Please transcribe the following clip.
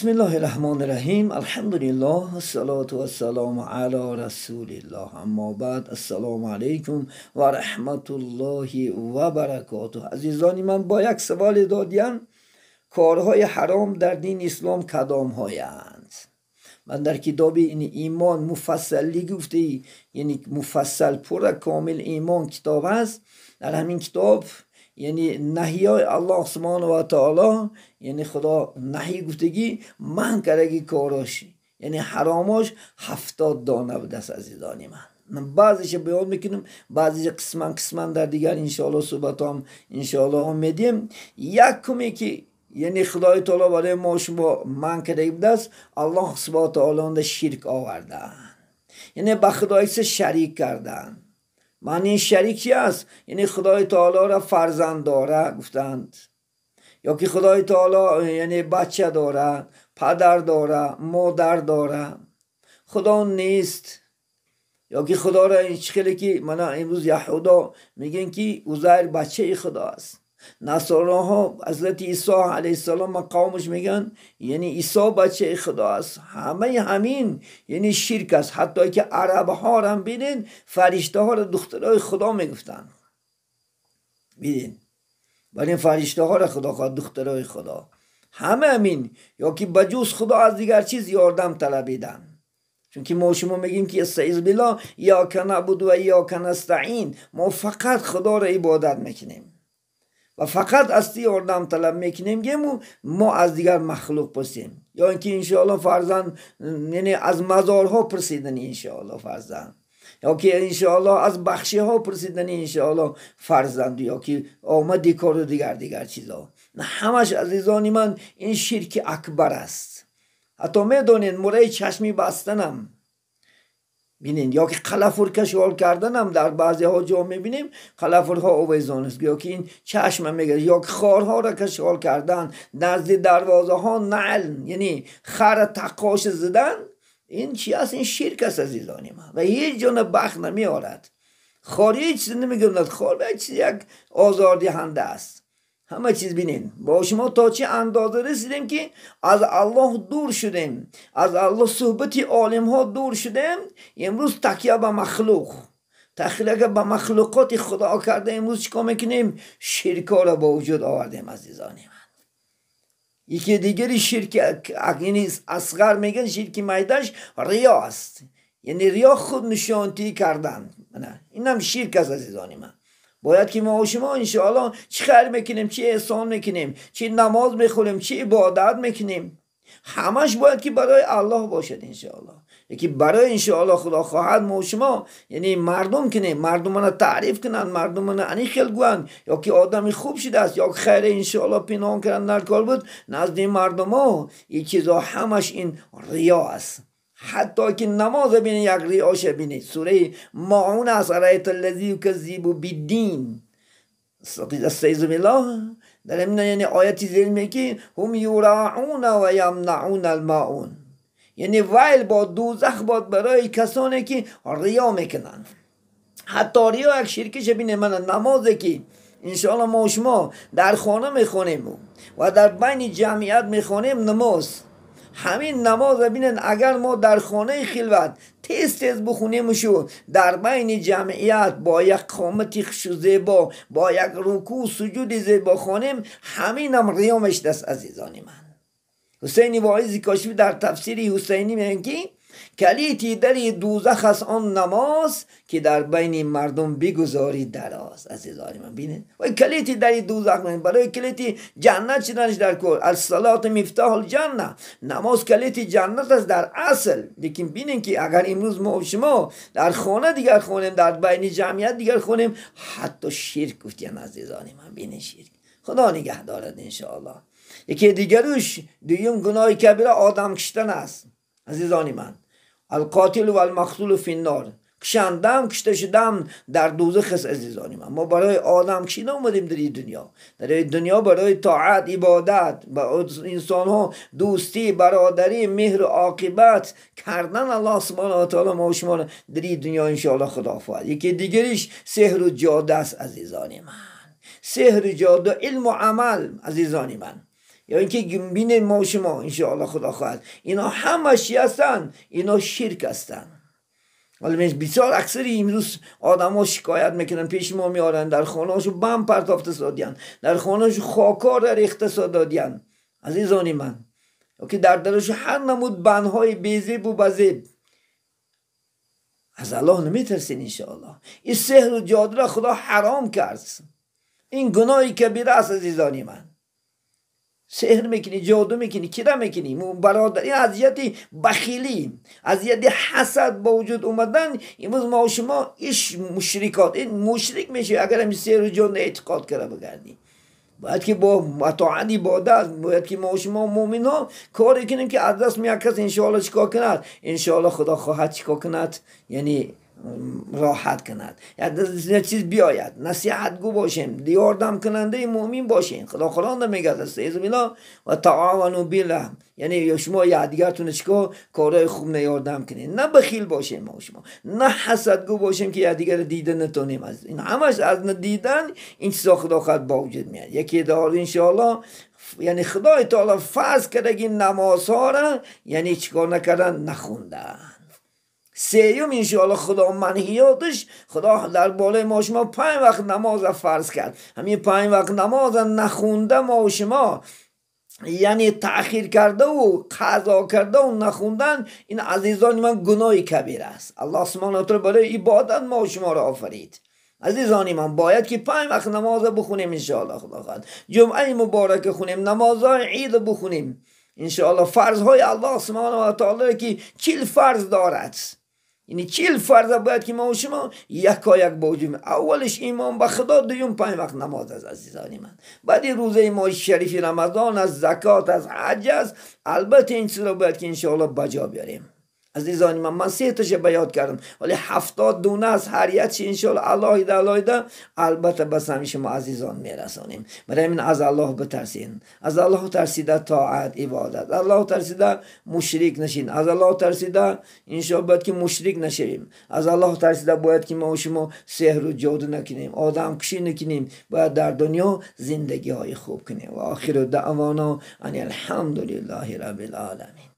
Бисмиллоҳир-раҳмонир-раҳим. Алҳамдулиллоҳ, ассалоту вассалому ало расулиллоҳ. Аммо баъд, ассалому алайкум ва раҳматуллоҳи ва баракотуҳ. Азизони ман, бо як саволе додиян: корҳои ҳаром дар дини ислом кадомҳоянд? Ман дар китоби имон муфассалӣ гуфтаи, яъне муфассал пурра комил имон китоб аст. Дар ҳамин китоб, яъне наҳиёи Аллоҳ субҳонаҳу ва таоло, яъне Худо наҳӣ гуфтагӣ, манъ кардаги корош, яъне ҳаромош 70 дона будааст. Азизони ман, ман баъзеша баён мекунам, баъзеша қисман қисман дар дигар иншоаллоҳ суҳбатҳоам иншоаллоҳ медиҳем. Якуме ки яъне Худои таоло барои мо шумо манъ кардаги будааст, Аллоҳ субҳонаҳу ва таоло онда ширк овардаанд, яъне ба Худои шарик карданд. Маънии шарик чи аст? Яъне Худои таолоро фарзанд дора гуфтанд, ё ки Худои таоло яъне бача дора, падар дора, модар дора, Худо нест. Ё ки Худоро чӣ хеле ки мана имрӯз яҳудо мегӯянд ки Узайр бачаи Худо аст. Насороҳо ҳазрати Исо алайҳиссалом қавмаш мегӯянд, яъне Исо бачаи Худо аст. Ҳамаи ҳамин яъне ширк аст. Ҳатто ки арабҳоро бинед, фариштаҳоро духтарои Худо мегуфтанд. Бинед, вале фариштаҳоро Худо хоҳад духтарои Худо. Ҳама ҳамин, ё ки ба ҷуз Худо аз дигар чиз ёрдам талабидан. Чунки мо шумо мегӯем ки истаиз биллоҳ, иёка наъбуду ва иёка настаин, мо фақат Худоро ибодат мекунем ва фақат аз ти ёрдам талаб мекунем, гему мо аз дигар махлуқ пурсем. Ё ин ки иншоаллоҳ фарзанд, яъне аз мазорҳо пурсидани иншоаллоҳ фарзанд, ё ки иншоаллоҳ аз бахшиҳо пурсидани иншоаллоҳ фарзанд, ё ки омади кору дигар дигар чизо. Ҳамаш азизони ман ин ширки акбар аст. Ҳатто медонед мураи чашми бастанам бинед, ё ки қалафур кашол карданам дар баъзеҳо ҷо мебинем қалафурҳо овезон аст, ё ки ин чашма мегирад, ё ки хорҳоро кашол кардан, назди дарвозаҳо наъл, яъне хара таққош задан, ин чи аст? Ин ширк аст, азизони ман, ва ҳеҷ ҷо бахт намеорад. Хор ҳеҷ чиз намегӯяд, хор як чиз як озордиҳанда аст. Ҳама чиз бинед, бо шумо то чӣ андоза расидем ки аз Аллоҳ дур шудем, аз Аллоҳ суҳбати олимҳо дур шудем. Имрӯз такя ба махлуқ, такя ба махлуқоти Худо карда имрӯз чӣ кор мекунем? Ширкҳоро ба вуҷуд овардем, азизони ман. Яке дигари ширки яъне асғар мегӯянд, ширки майдаш риё аст, яъне риё худ нишонтӣ кардан. Инам ширк аст, азизони ман. Бояд ки мо шумо иншоаллоҳ чӣ хайр мекунем, чӣ эҳсон мекунем, чӣ намоз мехонем, чӣ ибодат мекунем, ҳамаш бояд ки барои Аллоҳ бошад иншоаллоҳ. Яки барои иншоаллоҳ Худо хоҳад мо шумо яъне мардум кунем, мардумона таъриф кунанд, мардумона ани хел гӯянд, ё ки одами хуб шудааст, ё хайре иншоаллоҳ пинҳон кардан дар кор буд назди мардумо. Ин чизо ҳамаш ин риё аст. Ҳатто ки намоза бинед, як риёша бинед. Сураи Маун аст, араайта аллази юказзибу биддин, астаизу биллоҳ. Дар ҳамин яъне ояти зер мегӯяд ки ҳум юраъуна ва ямнауна алмаун, яъне вайл бод, дӯзах бод барои касоне ки риё мекунанд. Ҳатто риё як ширкиша бинед. Мана намозе ки иншоаллоҳ мо шумо дар хона мехонем ва дар байни ҷамъият мехонем намоз, ҳамин намозро бинед, агар мо дар хонаи хилват тез тез бихонемушу дар байни ҷамъият бо як қомати хушу зебо, бо як рукӯъ суҷуди зебо хонем, ҳаминам риё мешудааст, азизони ман. Ҳусайни Воизи Кошифӣ дар тафсири Ҳусайнӣ мегӯянд ки калити дари дӯзах аст он намоз ки дар байни мардум бигузорӣ дароз. Азизони ман, бинед, вай калити дари дӯзах барои калити ҷаннат шуданаш дар кор. Ассалоту мифтоҳул ҷанна, намоз калити ҷаннат аст дар асл. Лекин бинед ки агар имрӯз мо шумо дар хона дигар хонем, дар байни ҷамъият дигар хонем, ҳатто ширк гуфтиян, азизони ман. Бинед, ширк, Худо нигаҳ дорад иншоаллоҳ. Яке дигаруш дуюм гуноҳи кабира одам киштан аст, азизони ман. Алқотилу валмақтулу финнор, кушандам кушта шудам дар дӯзах аст, азизони ман. Мо барои одам кушӣ наомадем дар ин дунё. Дар ин дунё барои тоат, ибодат, ба инсонҳо дӯстӣ, бародарӣ, меҳру оқибат кардан Аллоҳ субҳонаҳу ва таоло мо шуморо дар ин дунё иншоаллоҳ Худо хоҳад. Яке дигариш сеҳру ҷода аст, азизони ман. Сеҳру ҷоду, илму амал, азизони ман. یا اینکه بینیم ما شما انشاءالله خدا خواهد اینا همه چی هستن؟ اینا شرک هستن. حالا بسیار اکثری امروز آدم ها شکایت میکنن، پیش ما میارن، در خانه هاشو بم پرتافته دادین، در خانه هاشو خاکار در اقتصاد دادین. عزیزانی من که در درش هر نمود بنهای بیزیب و بزیب، از الله نمیترسین انشاءالله. این سحر و جادو را خدا حرام کرد، این گناهی کبیره است عزیزانی من. سحر میکنی، جادو میکنی، کیره میکنی برادر، این اذیت بخیلی، اذیت حسد با وجود اومدن. امروز ما و شما ایش مشرکات، این مشرک میشه اگر همین سحر و جادو اعتقاد کرده بگردی. باید که با اطاعت عبادت، باید که ما و شما مؤمن ها کاری کنیم که از دست میاد کس انشاءالله چیکار کند، انشاءالله خدا خواهد چیکار کند، یعنی راحت کند، یعنی چیز بیاید، نصیحت گو باشیم، یاردم کننده مؤمن باشیم. خدا قرآن میگه استعیذ بالله و تعاونوا بالله، یعنی شما یکدیگرتون چیکار کارهای خوب نیاردم کنین، نه بخیل باشیم ما شما، نه حسدگو باشیم که یکدیگر دیده نتونیم. از این همش از ندیدن این چیزا خدا خواهد با وجود میاد. یکی دار انشاءالله یعنی خدای تعالی فرض کرده که نمازها را یعنی چیکار نکردن، نخوندن. سیوم انشاءالله خدا منهیاتش، خدا در بالای ما شما 5 وقت نماز فرض کرد، همین 5 وقت نماز نخونده ما و شما یعنی تأخیر کرده و قضا کرده و نخوندن، این عزیزان من گناه کبیر است. الله سبحانه و تعالی برای عبادت ما و شما را آفرید. عزیزان من باید که 5 وقت نماز بخونیم انشاءالله خدا خواهد، جمعه مبارک خونیم، نمازهای عید بخونیم انشاءالله، فرضهای الله سبحانه و تعالی که 40 فرض دارد، یعنی 40 فرض باید که ما و شما یکا یک باوجود. اولش ایمان به خدا، دوم 5 وقت نماز است عزیزان من، بعد روزه ماه شریف رمضان از، زکات از، حج است. البته این چیز را باید که انشاءالله بجا بیاریم عزیزان من. من 3 تاش بیاد کردم ولی 70 دونه از هر یک انشاءالله علاهیده علاهیده البته بس همیشه ما عزیزان میرسانیم. برای من از الله بترسین، از الله ترسیده طاعت عبادت، الله ترسیده مشرک نشین، از الله ترسیده انشاءالله باید که مشرک نشویم، از الله ترسیده باید که ما و شما سحر و جادو نکنیم، آدم کشی نکنیم، باید در دنیا زندگی های خوب کنیم. و آخر دعوانا ان الحمدلله رب العالمین.